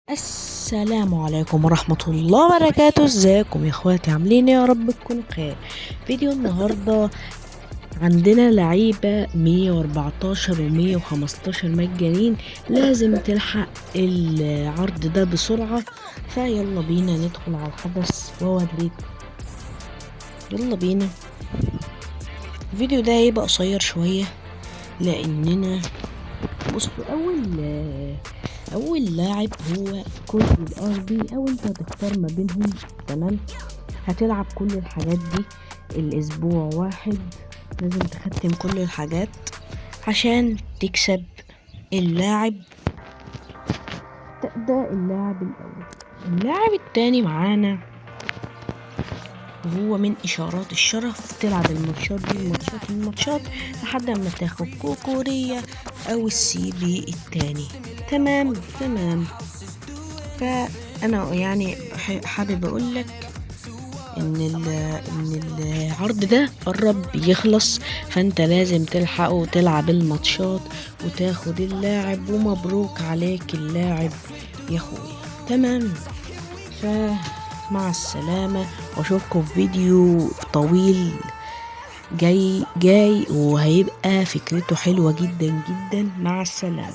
السلام عليكم ورحمة الله وبركاته. ازيكم يا اخواتي؟ عاملين ايه؟ يا رب تكونوا بخير. فيديو النهاردة عندنا لعيبة 114 و 115 مجانين، لازم تلحق العرض ده بسرعة. فيلا بينا ندخل على الحدث واوريكم. يلا بينا. الفيديو ده هيبقى قصير شوية لاننا بصوا اول لاعب هو كود ال RB، او انت هتختار ما بينهم. تمام، هتلعب كل الحاجات دي الاسبوع واحد، لازم تختم كل الحاجات عشان تكسب اللاعب ده. اللاعب الاول. اللاعب التاني معانا وهو من اشارات الشرف. تلعب الماتشات دي، الماتشات الماتشات لحد ما تاخد كوكوريا او ال CB التاني. تمام. فانا يعني حابب اقولك ان العرض ده قرب يخلص، فانت لازم تلحقه وتلعب الماتشات وتاخد اللاعب، ومبروك عليك اللاعب يا اخويا. تمام، فمع السلامة، واشوفكم في فيديو طويل جاي جاي وهيبقى فكرته حلوة جدا جدا. مع السلامة.